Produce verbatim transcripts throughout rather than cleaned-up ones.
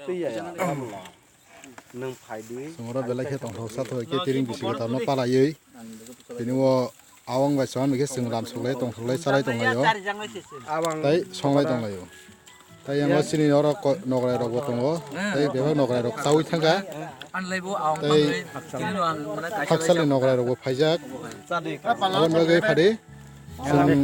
Twi ya ya. Nwng phai di. Chwng oro belai khe tongthok sathok khe tiring bisi kwtal no palaiwi. Tini o awang bai chwng khe chwng lam suklai tongthoklai chalai tonglaio. Awang tei songlai tonglaio. Tei yang o chini oro ko-, nokrai rok bo tongo. Tei bebak nokrai rok chaui thangkha. Tei haksalni nokrai rok bo phaijak. Aboni bagwi phadi. Chwng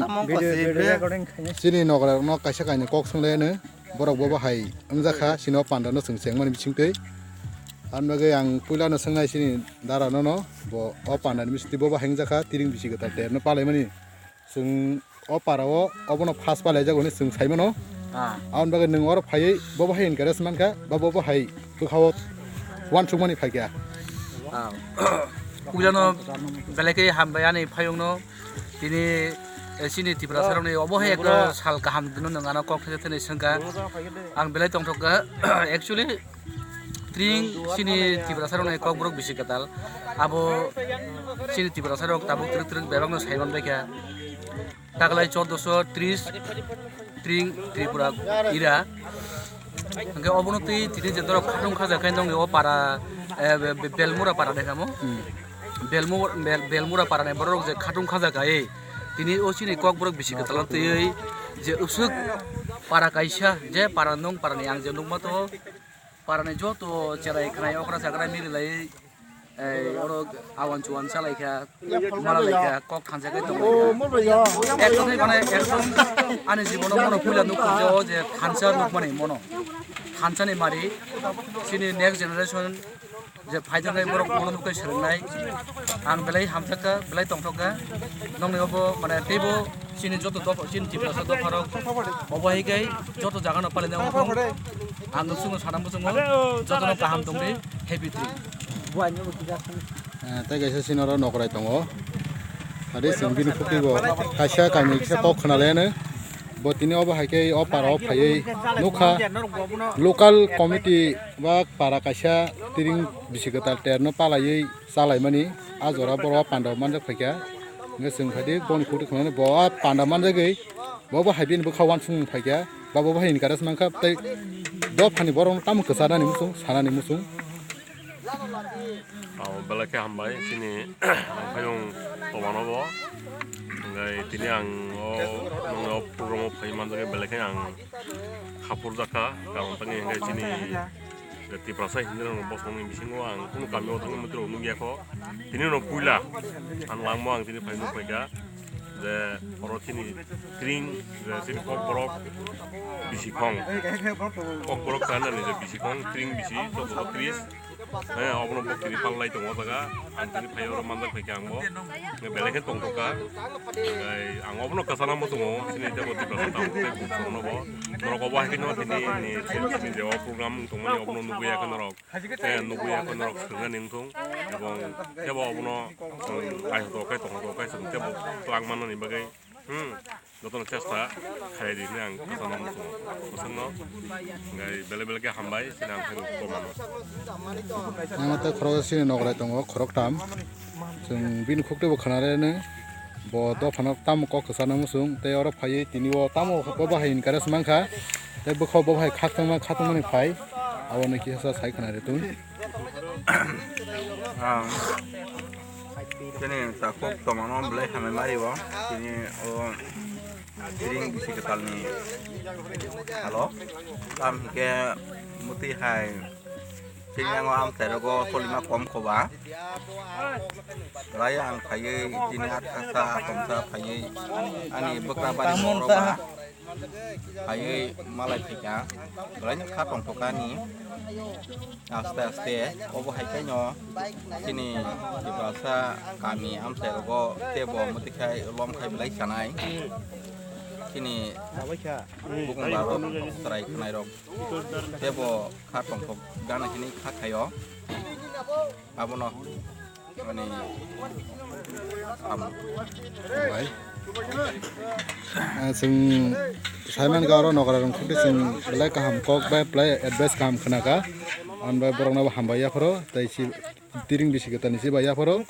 chini nokrai rok no kaisa kainwi kok swnglaino. Borok bo bahai wngjakha, chini o panda no chwng chengmani bisingtwi. Aboni bagwi ang puila no swngnai chini dara no no, bo o panda ni bisingtwi bo bahai wngjakha, tiring bisi kwtal ter no palaimani. Chwng o para o obono first palaijago hinwi chwng saimano. Ah. Aboni bagwi nwng oro phaiwi bo bahai encourage mankha, ba bo bahai bwkhao uansukmani phaikha. Ah. Puilano belai khe hambai ani phayungno. Tini, eh, chini Tiprasa rokni obo hai ekta sal kaham dino nwng ano kok thai thai swngkha. Ang belai tongthok kha. Actually, tring chini Tiprasa rokni kokborok bisi kwtal. Abo chini Tiprasa rok tabuk twrwk twrwk bebakno saiman baikha. Taklai chordoso tris tring Tripura ira. Hingke obono twi tini je dorok khatung khajakhe nongni o para, eh, be-, be-, Belmura para de kamo. Hmm. Belmu-, Bel-, Belmura para ni borok je khatung khajakha, eh, tini o chini kokborok bisi kwtal twiwi je usuk para kaisa, je para nung para ni ang je nukma to para ni joto cherai khwnai okra chakra miri lai. Ei, oro awan chuan chalaikha, malalaikha, kok thansa khe tonglaikha. Ekdom thai mane ekdom ani jibono mono puila nukha je o je thansa nukmani mono. Thansani mari, chini next generation je phaijaknai borok mono nukhe swrwngnai. Ang belai hamjakha, belai tongthokha. Nongni obo mane teibo chini joto dopha, chini Tiprasa dopharok obo hai khe joto jagano palinai wngthong. Ang chwngno sana muchungo, jotono kaham tongdi, happy trip. Eh, tei kaisa sini oro nokrai tongo. Ade chwng bini khukti bo kaisa kainwi kisa kok khna laiano. Bo tini obo hai khe o para o phaiwi nukha. Local committee ba para kaisa tiring bisi kwtal terno palaiwi chalaimani a jora borok panda manjak phaikha. Hingke chwng khaidi boni khukti khna bo a panda manjagwi bo bo hai bini bwkha uansukmung phaikha. Ba bo bo hai encourage mankha tei dophani borok tamo kwcharnani muchung sanani muchung. Ang belai khe hambai chini ang phaiyung tomano bo. Hingke tini ang o nongni o program o phai manjak belai khe ang khapur jakha. Karon tangwi hingke chini Tiprasa Hindi rok bosongni bisingo ang kunu kami o thangwi muitrok nukya kho. Tini no puila ang langmo ang tini phai nukphaikha. Je oro chini tring, je chini kokborok bisikhong. Kokborok tanani je bisikhong, tring bisi, chwng tris. Eh, obono bo tini palai tongo jaga. Ang tini phai oro manjak phaikha ang bo. Belai khe tongthokha. Ang obono kwchana muchungo, chini tebo Tiprasa tabuk tei buchungo no bo. Norok obo hai khe no tini, ni, tini je o program tongmani obono nugwi ya khe norok. Eh, nugwi ya khe norok swrwngna ning thung. Ebong tebo obono, um, kaitor khe tongthok khe chwng tebo twlang mannani bagwi. Hmm. Jotono chesta khlai di hinwi ang kwchangno muchungo. Bwswkno hwnkhe belai belai khe hambai, chini ang khe komano. Ang tei khoroksa chini nokrai tongo, khoroktham. Chwng bini khukti bo khwnareno. Bo dophano tamo kok kwchana muchung, tei oro phaiwi tini o tamo bo bahai encourage mankha. Tei bwkha bo bahai khaktangma, khatungmani phai. Aboni kisa sai khwnari tong. Ang chini takhuk tomano belai hambai mari o. Chini o ring bisi kwtalni salo. Tam hingke muti hai chini yango amchai rogo tolima kom koba. Belai ang phaiwi chini athasa atomsa phaiwi ani bwkra bari borok ba. Phaiwi malai phaikha, belai no kha tongthokani. Aste aste obo hai khe no chini Tiprasa kami amchai rogo tebo muti khai lom khai belai sanai. Chini bukung ba rok chwrai khnai rok tebo kha tongthok gana hini kha khaio. Abono Ani, am. Bai. Ah, chwng saiman kha oro nokra rwng khukti chwng belai kaham kok bai belai advice kaham khna kha. Ang bai borok no hambai yapharo tei si tiring bisi kwtal ni si bai yapharo.